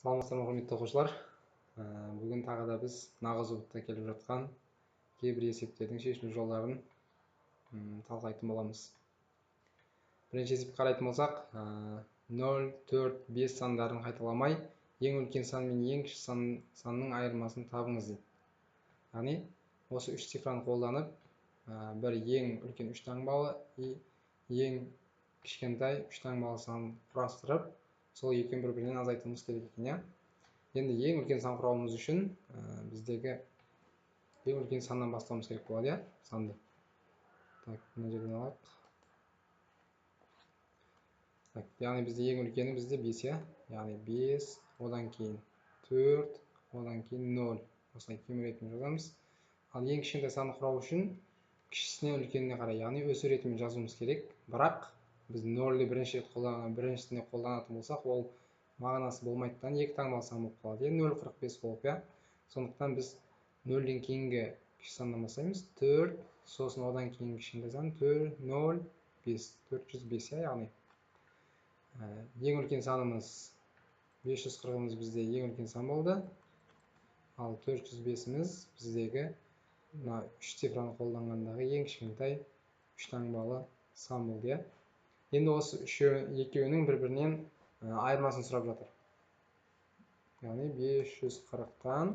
Саламатсыздар ма, құрметті оқушылар. Бүгін тағы да біз нағыз ұбт-та келіп жатқан кейбір есептердің шешілу жолдарын талқылайтын боламыз. Бірінші есепті қарайтын болсақ, 0, 4, 5 сандарын қайталамай, ең үлкен сан мен ең кіші санның айырмасын табыңыз дейді. Яғни осы үш цифраны қолданып, бір ең үлкен үш таңбалы, ең кішкентай үш таңбалы санын құрастырып, сол екеуін бір-бірінен азайтуымыз керек екен, иә. Енді ең үлкен сан құрауымыз үшін біздегі ең үлкен саннан бастауымыз керек болады, иә, санды. Так, мына жерден алайық. Так, яғни бізде ең үлкені бізде 5, иә. Яғни 5, одан кейін 4, одан кейін 0. Осылай кем ретімен жазамыз. Ал ең кішкентай санды құрау үшін кішісінен үлкеніне қарай, яғни өсу ретімен жазуымыз керек. Бірақ біз 0-ді бірінші рет біріншісіне қолданатын болсақ, ол мағынасы болмайтыннан екі таңбалы сан болып қалады, иә, 0,45 болып, иә. Сондықтан біз 0-ден кейінгі кіші саннан бастаймыз, 4, сосын одан кейінгі кішкентай сан 4, 0, 5, 405, иә, яғни ең үлкен санымыз 540-ымыз бізде ең үлкен сан болды. Ал 405-іміз біздегі мына үш цифраны қолданғандағы ең кішкентай үш таңбалы сан болды, иә. Енді осы екеуінің бір-бірінен айырмасын сұрап жатыр. Яғни 540-тан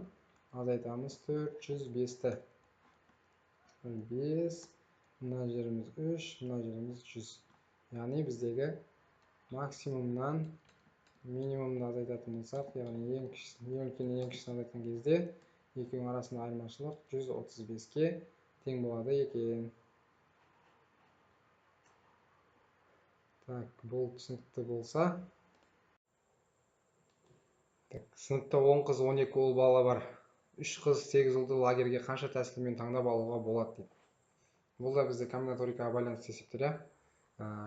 азайтамыз 405-ті. 5, мына жеріміз 3, мына жеріміз 100. Яғни біздегі максимумнан минимумды азайтатын болсақ, яғни ең үлкеннен ең кішісін азайтқан кезде екеуінің арасында айырмашылық 135-ке тең болады екен. Так, бұл түсінікті болса. Так, сыныпта 10 қыз, 12 ұл бала бар. 3 қыз, 8 ұлды лагерге қанша тәсілмен таңдап алуға болады дейді. Бұл да бізде комбинаторикаға байланысты есептер, иә.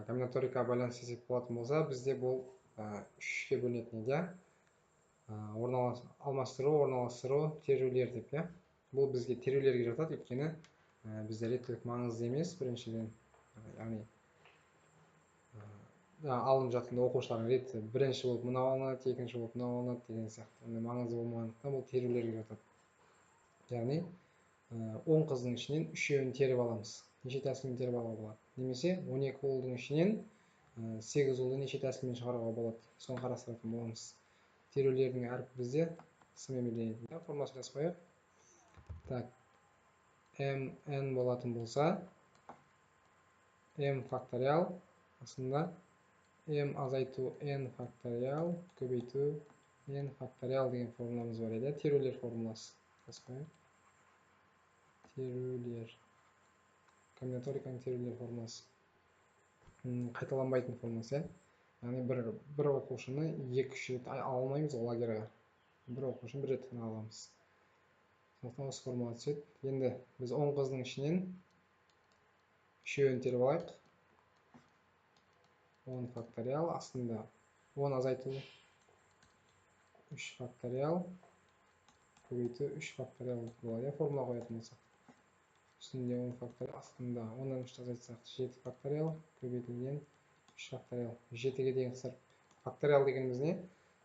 Комбинаторикаға байланысты есеп болатын болса, бізде бұл 3-ке бөлінетін еді, иә. Алмастыру, орналастыру, терулер деп, иә. Бұл бізге терулерге жатады, өйткені бізде реттілік маңызды емес, біріншіден, яғни алынып жатқанда оқушылардың реті бірінші болып мынау алынады, екінші болып мынау алынады деген сияқты. Ондай маңызды болмағандықтан бұл терулерге жатады. Яғни 10 қыздың ішінен үшеуін теріп аламыз. Неше тәсілмен теріп алуға болады? Немесе 12 ұлдың ішінен 8 ұлды неше тәсілмен шығаруға болады? Соны қарастыратын боламыз. Терулердің әрпі бізде с-мен белгіленеді. Формуласын жазып қояйық. Так, m n болатын болса, m факториал астында m азайту n факториал көбейту n факториал деген формуламыз бар еді. Терулер формуласы. Жазып қояйық. Терулер. Комбинаториканың терулер формуласы. Қайталанбайтын формуласы, иә. Яғни бір оқушыны 2-3 рет ала алмаймыз ғой лагерға. Бір оқушыны бір рет қана аламыз. Сондықтан осы формула түседі. Енді біз 10 қыздың ішінен үшеуін теріп алайық. 10 факториал астында 10 азайту 3 факториал көбейту 3 факториал болады, иә, формула қоятын болсақ. Үстінде 10 факториал, астында 10-нан 3 азайтсақ 7 факториал көбейтілген 3 факториал. 7-ге дейін қысқарып, факториал дегеніміз не?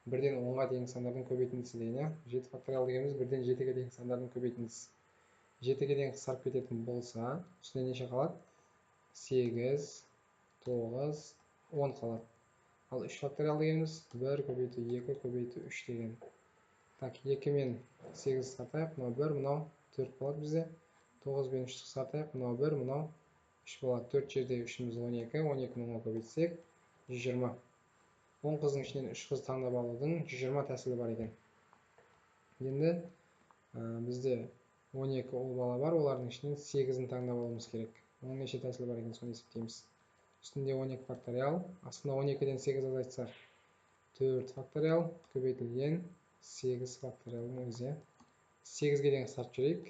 1-ден 10-ға дейінгі сандардың көбейтіндісі деген, иә. 7 факториал дегеніміз 1-ден 7-ге дейінгі сандардың көбейтіндісі. 7-ге дейін қысқарып кететін болса, үстінде неше қалады? 8, 9, 10 қалады. Ал 3 факториал дегеніміз 1 көбейту 2 көбейту 3 деген. Так, 2 мен 8 қысқартайық, мынау 1, мынау 4 болады бізде. 9 бен 3 қысқартайық, мынау 1, мынау 3 болады. 4 жерде 3-іміз 12, 12-ні 10-ға көбейтсек 120. 10 қыздың ішінен 3 қыз таңдап алудың 120 тәсілі бар екен. Енді бізде 12 ұл бала бар, олардың ішінен 8-ін таңдап алуымыз керек. Оның неше тәсілі бар екен, соны есептейміз. Үстінде 12 факториал, астында 12-ден 8 азайтсақ 4 факториал көбейтілген 8 факториалдың өзі. 8-ге дейін қысқартып жіберейік.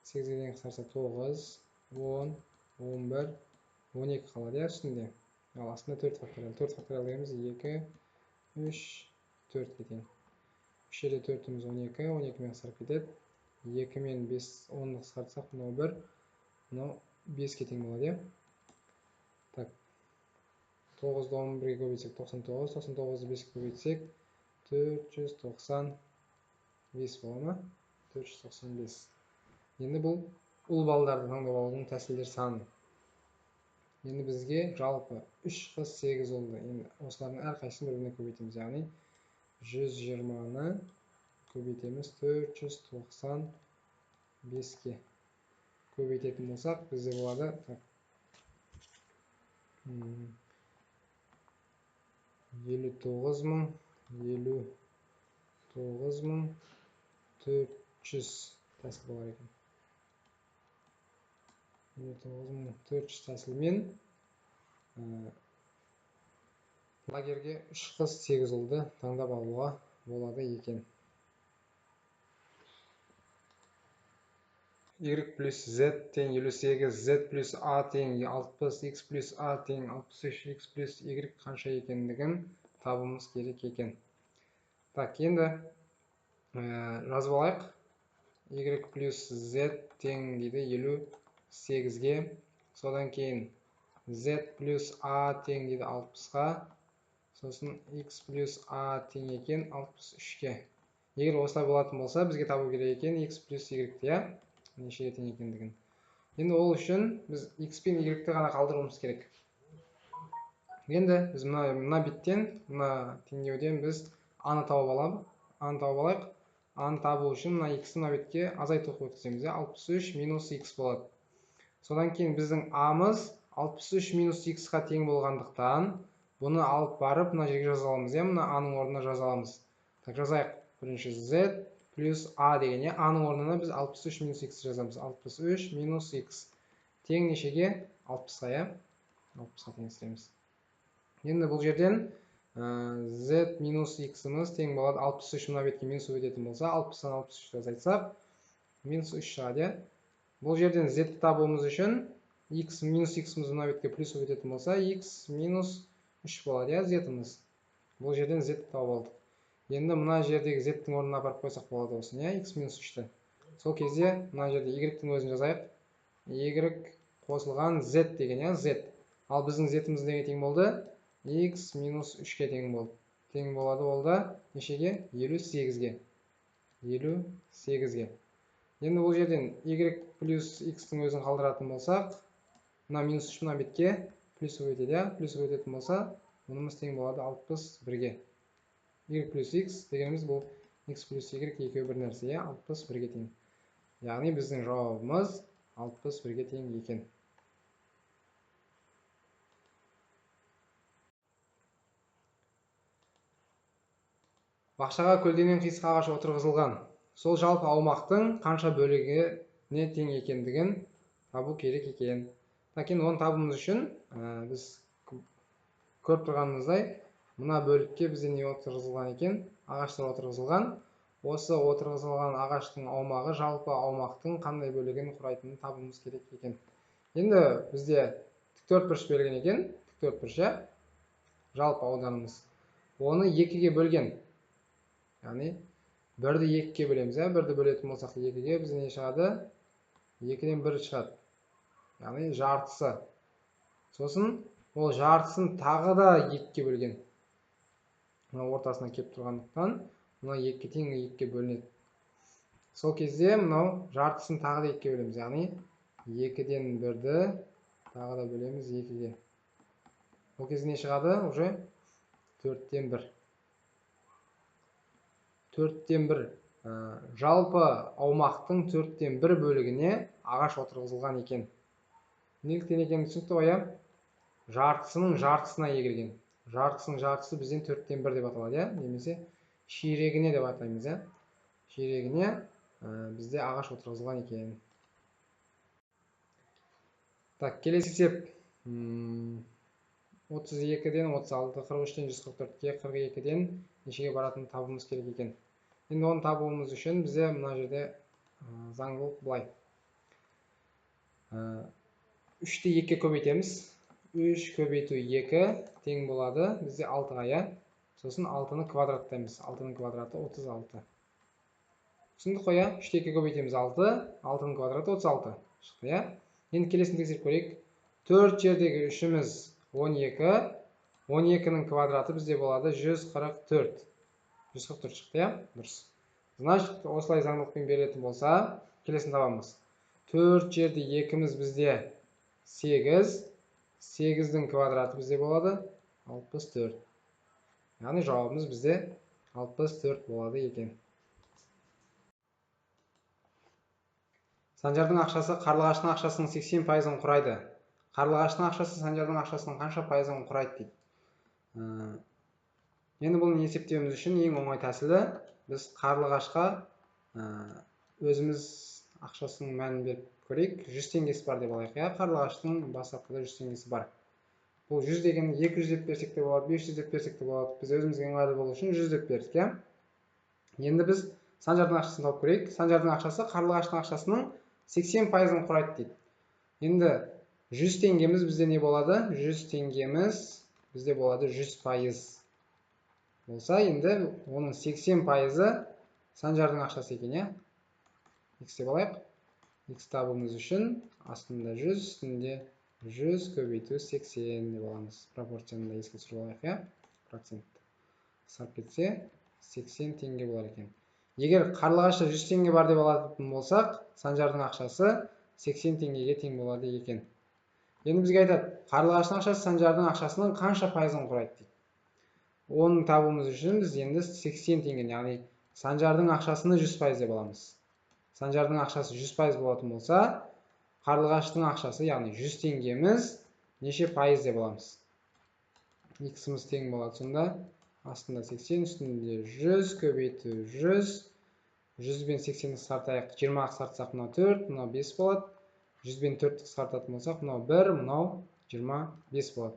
8-ге дейін қысқартса 9, 10, 11, 12 қалады, иә, үстінде. Ал астында 4 факториал. 4 факториал дегеніміз 2, 3, 4-ке тең. 3 жерде 4-іміз 12, 12-мен қысқарып кетеді. 2 мен 5, 10-ды қысқартсақ, мынау 1, мынау 5-ке тең болады, иә. Так, 9-ды 11-ге көбейтсек 99, 99-ды 5-ке көбейтсек 495 бола ма? 495. Енді бұл ұл балдарды таңдап алудың тәсілдер саны. Енді бізге жалпы 3 қыз 8 ұлды. Енді осылардың әрқайсысын бір-біріне көбейтеміз. Яғни 120-ны көбейтеміз 495-ке. Көбейтетін болсақ, бізде болады 59400 тәсіл болар екен. 59400 тәсілмен лагерге 3 қыз 8 ұлды таңдап алуға болады екен. Y плюс Z тең 58, Z плюс A тең 60, X плюс A тең 63, X плюс Y қанша екендігін табуымыз керек екен. Так, енді жазып алайық. Y плюс Z тең дейді 58-ге. Содан кейін Z плюс A тең дейді 60-қа. Сосын X плюс A тең екен 63-ке. Егер осылай болатын болса, бізге табу керек екен X плюс Y-ті, иә? Нешеге тең екендігін. Енді ол үшін біз X пен Y-ті ғана қалдыруымыз керек. Енді біз мына беттен, мына теңдеуден біз А-ны тауып аламыз. А-ны тауып алайық. А-ны табу үшін мына X-ті мына бетке азайту қойып өткіземіз, иә? 63 минус X болады. Содан кейін біздің А-мыз 63 минус X-қа тең болғандықтан бұны алып барып мына жерге жаза аламыз, иә? Мына А-ның орнына жаза аламыз. Так, жазайық. Бірінші Z плюс А деген, иә? А-ның орнына біз 63 минус X жазамыз. 63 минус X тең нешеге? 60-қа, иә? 60-қа теңестіреміз. Енді бұл жерден Z минус X-іміз тең болады 63 мына бетке минус өтетін болса, 60-тан 63-ті азайтсақ, минус 3 шығады, иә? Бұл жерден Z-ті табуымыз үшін X минус X-іміз мына бетке плюс өтетін болса, X минус 3 болады, иә, Z-іміз. Бұл жерден Z-ті тауып алдық. Енді мына жердегі Z-тің орнына апарып қойсақ болады осыны, иә, X минус 3-ті. Сол кезде мына жерде Y-тің өзін жазайық. Y қосылған Z деген, иә, Z. Ал біздің Z-іміз неге тең болды? X минус 3-ке тең болды. Тең болады ол да нешеге? 58-ге. 58-ге. Енді бұл жерден Y плюс X-тің өзін қалдыратын болсақ, мына минус 3 мына бетке плюс өтеді, иә? Плюс өтетін болса, бұнымыз тең болады 61-ге. Y плюс X дегеніміз бұл X плюс Y екеуі бір нәрсе, иә? 61-ге тең. Яғни біздің жауабымыз 61-ге тең екен. Бақшаға көлденең қисық ағаш отырғызылған. Сол жалпы аумақтың қанша бөлігіне тең екендігін табу керек екен. Так, енді оны табуымыз үшін біз көріп тұрғанымыздай мына бөлікке бізде не отырғызылған екен? Ағаштар отырғызылған. Осы отырғызылған ағаштың аумағы жалпы аумақтың қандай бөлігін құрайтынын табуымыз керек екен. Енді бізде тіктөртбұрыш берілген екен. Тіктөртбұрыш, иә? Жалпы ауданымыз. Оны 2-ге бөлген. Яғни 1-ді 2-ге бөлеміз, иә? 1-ді бөлетін болсақ 2-ге бізде не шығады? 2-ден 1 шығады. Яғни жартысы. Сосын ол жартысын тағы да 2-ге бөлген. Мына ортасына келіп тұрғандықтан мына 2-ге тең 2-ге бөлінеді. Сол кезде мынау жартысын тағы да 2-ге бөлеміз. Яғни 2-ден 1-ді тағы да бөлеміз 2-ге. Ол кезде не шығады? Уже 4-тен 1. 4-тен 1 жалпы аумақтың 4-тен 1 бөлігіне ағаш отырғызылған екен. Неліктен екені түсінікті ғой, иә? Жартысының жартысына егілген. Жартысының жартысы бізден 4-тен 1 деп аталады, иә? Немесе ширегіне деп атаймыз, иә? Ширегіне бізде ағаш отырғызылған екен. Так, келесі есеп. 32-ден 36, 43-тен 144-ке, 42-ден нешеге баратынын табуымыз керек екен. Енді оны табуымыз үшін бізде мына жерде заңдылық былай. 3-ті 2-ге көбейтеміз. 3 көбейту 2 тең болады бізде 6-ға, иә? Сосын 6-ны квадраттаймыз. 6-ның квадраты 36. Түсіндік қой, иә? 3-ті 2-ге көбейтеміз 6, 6-ның квадраты 36 шықты, иә? Енді келесін тексеріп көрейік. 4 жердегі 3-іміз 12, 12-нің квадраты бізде болады 144. 144 шықты, иә? Дұрыс. Значит, осылай заңдылықпен берілетін болса, келесін табамыз. 4 жерде 2-міз бізде 8, 8-дің квадраты бізде болады 64. Яғни жауабымыз бізде 64 болады екен. Санжардың ақшасы Қарлығаштың ақшасының 80%-ын құрайды. Қарлығаштың ақшасы Санжардың ақшасының қанша пайызын құрайды дейді. Енді бұны есептеуіміз үшін ең оңай тәсілі біз Қарлығашқа өзіміз ақшасының мәнін беріп көрейік. 100 теңгесі бар деп алайық. Иә, Қарлығаштың бастапқыда 100 теңгесі бар. Бұл 100 деген 200 деп берсек те болады, 500 деп берсек те болады. Біз өзімізге ыңғайлы болу үшін 100 деп бердік, иә. Енді біз Санжардың ақшасын тауып көрейік. Санжардың ақшасы Қарлығаштың ақшасының 80%-ын құрайды дейді. Енді 100 теңгеміз бізде не болады? 100 теңгеміз бізде болады 100% болса, енді оның 80%-ы Санжардың ақшасы екен, иә? X деп алайық. X табуымыз үшін астында 100, үстінде 100 көбейту 80 деп аламыз. Пропорцияны да еске түсіріп алайық, иә? Процент. Қысқарып кетсе 80 теңге болар екен. Егер Қарлығашта 100 теңге бар деп алатын болсақ, Санжардың ақшасы 80 теңгеге тең болады екен. Енді бізге айтады, Қарлығаштың ақшасы Санжардың ақшасының қанша пайызын құрайды дейді. Оны табуымыз үшін біз енді 80 теңгені, яғни Санжардың ақшасыны 100% деп аламыз. Санжардың ақшасы 100% болатын болса, Қарлығаштың ақшасы, яғни 100 теңгеміз неше пайыз деп аламыз. X-іміз тең болады сонда. Астында 80, үстінде 100 көбейту 100. 100 бен 80-ні қысқартайық. 20 қысқартсақ, мынау 4, мынау 5 болады. 100 бен 4-ті қысқартатын болсақ, мынау 1, мынау 25 болады.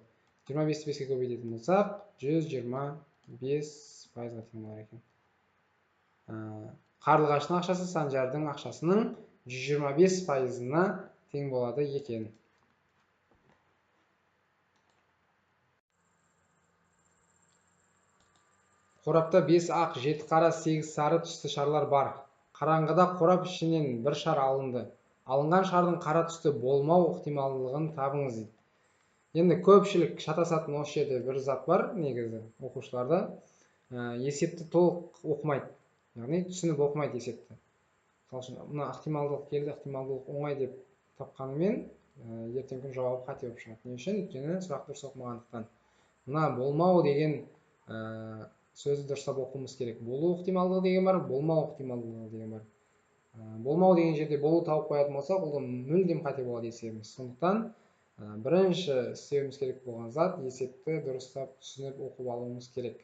25-ті 5-ке көбейтетін болсақ, 125%-ға тең болар екен. Қарлығаштың ақшасы Санжардың ақшасының 125%-ына тең болады екен. Қорапта 5 ақ, 7 қара, 8 сары түсті шарлар бар. Қараңғыда қорап ішінен бір шар алынды. Алынған шардың қара түсті болмау ықтималдылығын табыңыз дейді. Енді көпшілік шатасатын осы жерде бір зат бар, негізі оқушыларда есепті толық оқымайды. Яғни түсініп оқымайды есепті. Мысалы үшін, мына ықтималдылық келді, ықтималдылық оңай деп тапқанымен, ертеңгі күн жауабы қате болып шығады. Не үшін? Өйткені сұрақ дұрыс оқымағандықтан. Мына болмау деген сөзді дұрыстап оқуымыз керек. Болу ықтималдығы деген бар, болмау ықтималдығы деген бар. Болмау деген жерде болу тауып қоятын болсақ, ол да мүлдем қате болады есебіміз. Сондықтан бірінші істеуіміз керек болған зат есепті дұрыстап түсініп оқып алуымыз керек.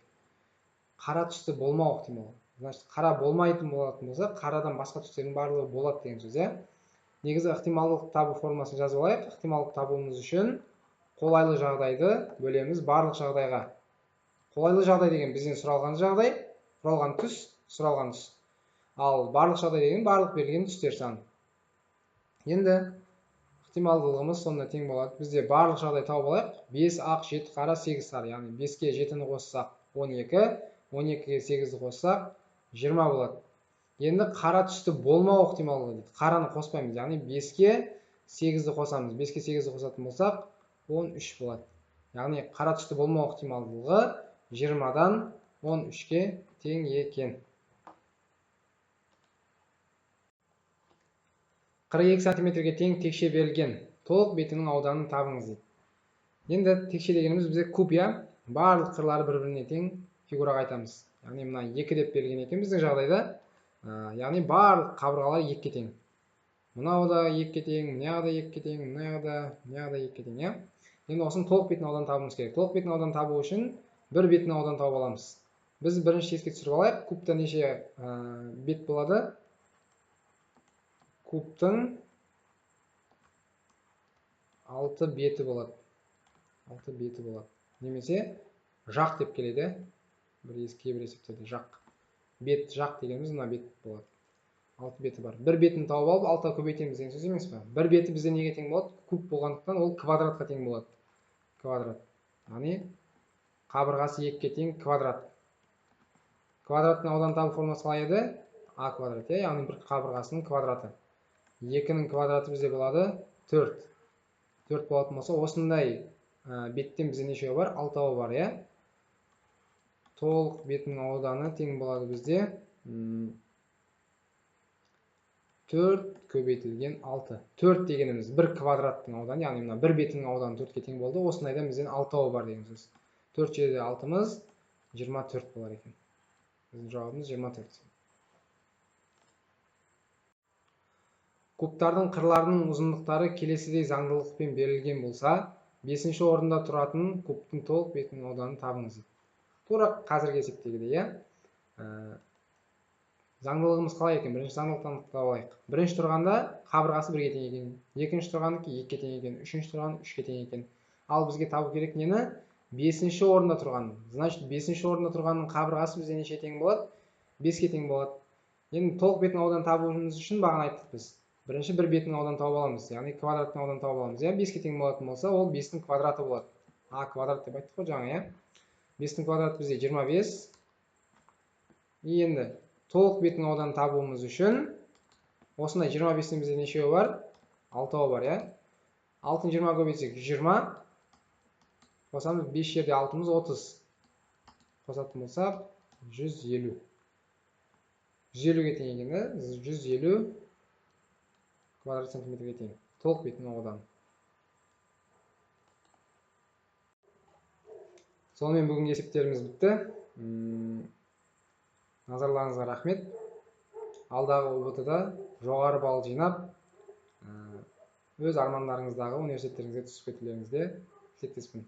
Қара түсті болмау ықтимал. Значит, қара болмайтын болатын болса, қарадан басқа түстердің барлығы болады деген сөз, иә? Негізі ықтималдық табу формасын жазып алайық. Ықтималдық табуымыз үшін қолайлы жағдайды бөлеміз барлық жағдайға. Қолайлы жағдай деген бізден сұралған жағдай, сұралған түс, сұралған түс. Ал барлық жағдай деген барлық берілген түстер саны. Енді ықтималдылығымыз сонда тең болады. Бізде барлық жағдай тауып алайық. 5 ақ, 7 қара, 8 сары. Яғни 5-ке 7-ні қоссақ 12, 12-ге 8-ді қоссақ 20 болады. Енді қара түсті болмау ықтималдығы дейді. Қараны қоспаймыз. Яғни 5-ке 8-ді қосамыз. 5-ке 8-ді қосатын болсақ 13 болады. Яғни қара түсті болмау ықтималдылығы 20-дан 13-ке тең екен. 42 сантиметрге тең текше берілген. Толық бетінің ауданын табыңыз дейді. Енді текше дегеніміз бізде куб, иә? Барлық қырлары бір-біріне тең фигураға айтамыз. Яғни мына 2 деп берілген екен біздің жағдайда. Яғни барлық қабырғалар 2-ге тең. Мынау да 2-ге тең, мына да 2-ге тең, мына да, мына да 2-ге тең, иә? Енді осының толық бетін ауданын табуымыз керек. Толық бетін ауданын табу үшін бір бетін ауданын тауып аламыз. Біз бірінші еске түсіріп алайық. Кубта неше бет болады? Кубтың 6 беті болады. 6 беті болады. Немесе жақ деп келеді. Бір кейбір есептерде жақ. Бет, жақ дегеніміз мына бет болады. 6 беті бар. Бір бетін тауып алып, 6-ға көбейтеміз деген сөз емес пе? Бір беті бізде неге тең болады? Куб болғандықтан ол квадратқа тең болады. Квадрат. Яғни қабырғасы 2-ге тең квадрат. Квадраттың аудан табу формасы қалай еді? А квадрат, иә? Яғни бір қабырғасының квадраты. 2-нің квадраты бізде болады 4. 4 болатын болса, осындай беттен бізде нешеуі бар? 6-ауы бар, иә? Толық бетінің ауданы тең болады бізде 4 көбейтілген 6. 4 дегеніміз бір квадраттың ауданы, яғни мына бір бетінің ауданы 4-ке тең болды. Осындайда бізден 6-ауы бар деген сөз. 4 жерде 6-мыз 24 болар екен. Біздің жауабымыз 24. Кубтардың қырларының ұзындықтары келесідей заңдылықпен берілген болса, 5-ші орында тұратын кубтың толық бетінің ауданын табыңыз. Тура қазіргі есептегідей, иә? Заңдылығымыз қалай екен? Бірінші заңдылықты анықтап алайық. Бірінші тұрғанда қабырғасы 1-ге тең екен, екінші тұрғандікі 2-ге тең екен, үшінші тұрған 3-ге тең екен. Ал бізге табу керек нені? 5-ші орында тұрған. Значит, 5-ші орында тұрғанның қабырғасы бізде неше тең болады? 5-ге тең болады. Енді толық бетінің ауданын табуымыз үшін бағана айттық біз. Бірінші бір бетінің ауданын тауып аламыз, яғни квадраттың ауданын тауып аламыз. Иә, 5-ге тең болатын болса, ол 5-тің квадраты болады. А квадрат деп айттық қой жаңа, иә? 5-тің квадраты бізде 25. Енді толық бетінің ауданын табуымыз үшін осындай 25-тен бізде нешеуі бар? 6-ауы бар, иә? 6-ны 20 көбейтсек 120. Қосамыз 5 жерде 6-мыз 30. Қосатын болсақ 150. 150-ге тең екен, да? 150 квадрат сантиметрге тең. Толық бетінің ауданы. Сонымен бүгінгі есептеріміз бітті. Назарларыңызға рахмет. Алдағы ҰБТ-да жоғары балл жинап, өз армандарыңыздағы университеттеріңізге түсіп кетулеріңізге тілектеспін.